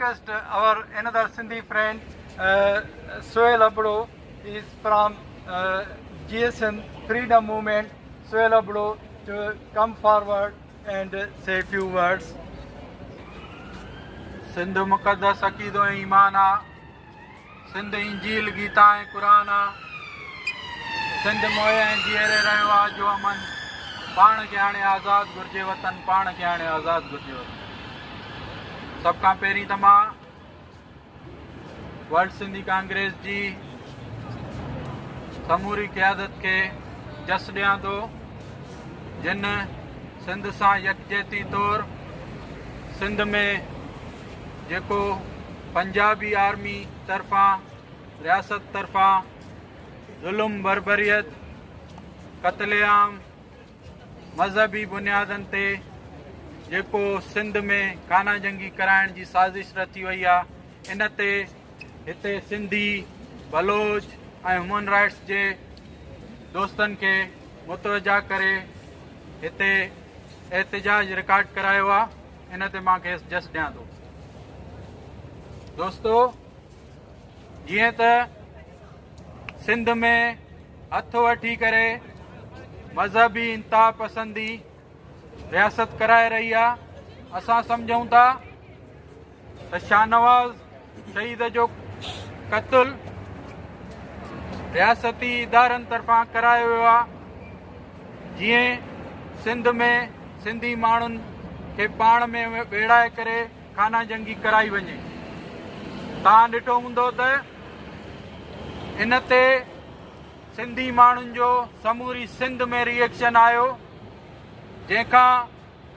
Request our another Sindhi friend Sohail Abro is from GSN Freedom Movement. Sohail Abro to come forward and say few words. Sindh مقدس عقيدو ۽ ايمان آ، سنڌ انجيل، گيتا ۽ قرآن آ، سنڌ موئي ۽ جيئري رهيو آ جو امن، پاڻ کي هاڻي آزاد گهرجي وطن، پاڻ کي هاڻي آزاد گهرجي وطن. سڀ کان پهرين ته مان ورلڊ سنڌي ڪانگريس جي سموري قيادت کي جس ڏيان ٿو جن سنڌ سان يڪجهتي طور سنڌ ۾ جيڪو پنجابي آرمي طرفان رياست طرفان ظلم بربريت قتل عام مذهبي بنيادن تي جيڪو سنڌ ۾ خانه جنگي ڪرائڻ جي سازش رچي وئي آهي ان تي هتي سنڌي بلوچ ۽ هيومن رائٽس جي دوستن کي متوجه ڪري هتي احتجاج رڪارڊ ڪرايو آهي ان تي مان کيس جس ڏيان ٿو. دوستو جيئن ته سنڌ ۾ هٿ وٺي ڪري مذهبي انتها پسندي رياست ڪرائي رهي آهي اسان سمجهون ٿا ته شاهنواز شهيد جو قتل رياستي ادارن طرفان ڪرايو ويو آهي جيئن سنڌ ۾ سنڌي ماڻهن کي پاڻ ۾ ويڙهائي ڪري خانه جنگي ڪرائي وڃي. توهان ڏٺو هوندو ته ان تي سنڌي ماڻهن جو سموري سنڌ ۾ ري ايڪشن آيو جنهن کان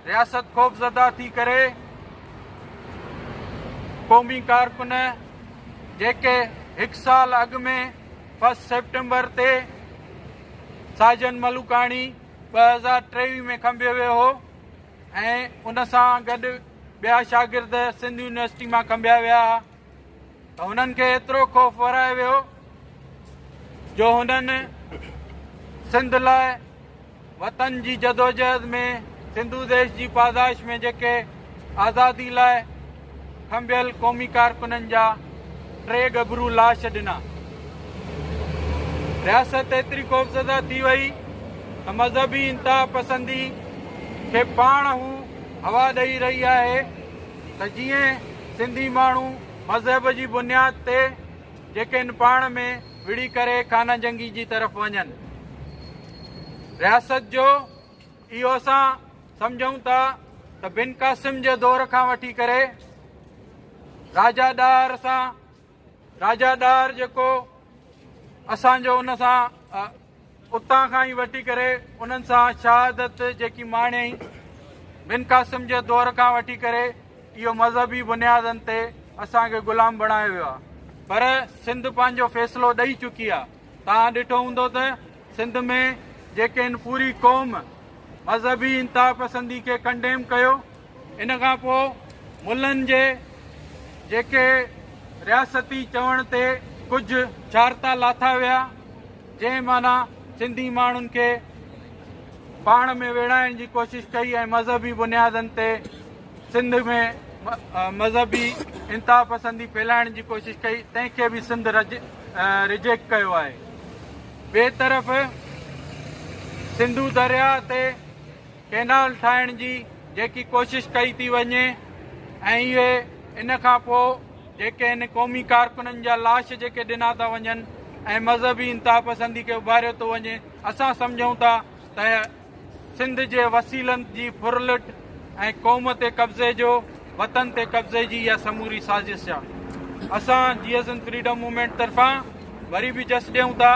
رياست خوفزده ٿي ڪري قومي ڪارڪن جيڪي هڪ سال اڳ ۾ فرسٽ سيپٽمبر تي ساجن ملوڪاڻي 2023 ۾ کنڀيو ويو هو ۽ ان سان گڏ ٻيا شاگرد سنڌ يونيورسٽي مان کنڀيا ويا ها ته هنن کي ايترو خوف ورايو ويو جو هنن سنڌ لاء وطن جي جدوجهد ۾ سنڌو ديش جي پاداش ۾ جيڪي آزادي لاء کنڀيل قومي ڪارڪنن جا ٽي ڳڀرو لاش ڏنا. رياست ايتري خوفزده ٿي وئي ته مذهبي انتها پسندي کي پاڻ هو هوا ڏئي رهي آهي ته جيئن سنڌي ماڻهو مذهب جي بنياد تي جيڪي ان پاڻ ۾ وڙهي ڪري خانه جنگي جي طرف وڃن. رياست جو اهو اسان سمجهون ٿا ته بن قاسم جي دور کان وٺي ڪري راجا ڏاهر سان راجا ڏاهر جيڪو اسان جو ان سان اتان کان ئي وٺي ڪري انهن سان شهادت جيڪي ماڻيائين بن قاسم جي دور کان وٺي ڪري اهو مذهبي بنيادن تي اسان کي غلام بڻايو ويو آهي پر سنڌ پنهنجو فيصلو ڏئي چڪي آهي توهان ڏٺو هوندو ته سنڌ ۾ جيڪي هن پوري قوم مذهبي انتها پسندي کي ڪنڊيم ڪيو ان کان پوء ملن جي جيڪي رياستي چوڻ تي ڪجهه ڇارتا لاٿا ويا جنهن معنيٰ سنڌي ماڻهن کي پاڻ ۾ ويڙهائڻ جي ڪوشش ڪئي ۽ مذهبي بنيادن تي سنڌ ۾ مذهبي انتها پسندي ڦهلائڻ جي ڪوشش ڪئي تنهن کي به سنڌ رجيڪٽ ڪيو آهي. ٻئي طرف سنڌو درياهه تي ڪينال ٺاهڻ جي جيڪي ڪوشش ڪئي ٿي وڃي ۽ اهي ان کان پوء جيڪي هن قومي ڪارڪنن جا لاش جيڪي ڏنا ٿا وڃن ۽ مذهبي انتهاپسندي کي اڀاريو ٿو وڃي اسان سمجهون ٿا ته سنڌ جي وسيلن جي ڦرلٽ ۽ قوم تي قبضي جو وطن تي قبضي جي اها سموري سازش آهي. اسان جي ايس سنڌ فريڊم موومينٽ طرفان وري به جس ڏيون ٿا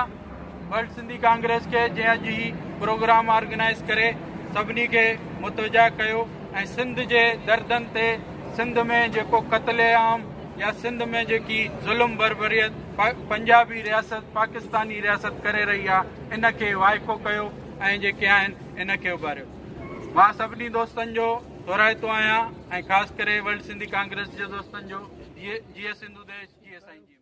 ورلڊ سنڌي ڪانگريس کي جنهن اڄ هي پروگرام آرگنائيز ڪري سڀني کي متوجه ڪيو ۽ سنڌ جي دردن تي سنڌ ۾ جيڪو قتل عام يا سنڌ ۾ جيڪي ظلم بربريت پنجابي رياست پاڪستاني رياست ڪري رهي آهي ان کي وائکو ڪيو ۽ جيڪي آهن ان کي اڀاريو. مان سڀني دوستن جو ٿورائتو آهيان ۽ خاص ڪري ورلڊ سنڌي ڪانگريس جي دوستن جو. جيئي سنڌو ديش جيئي سائين جيئي.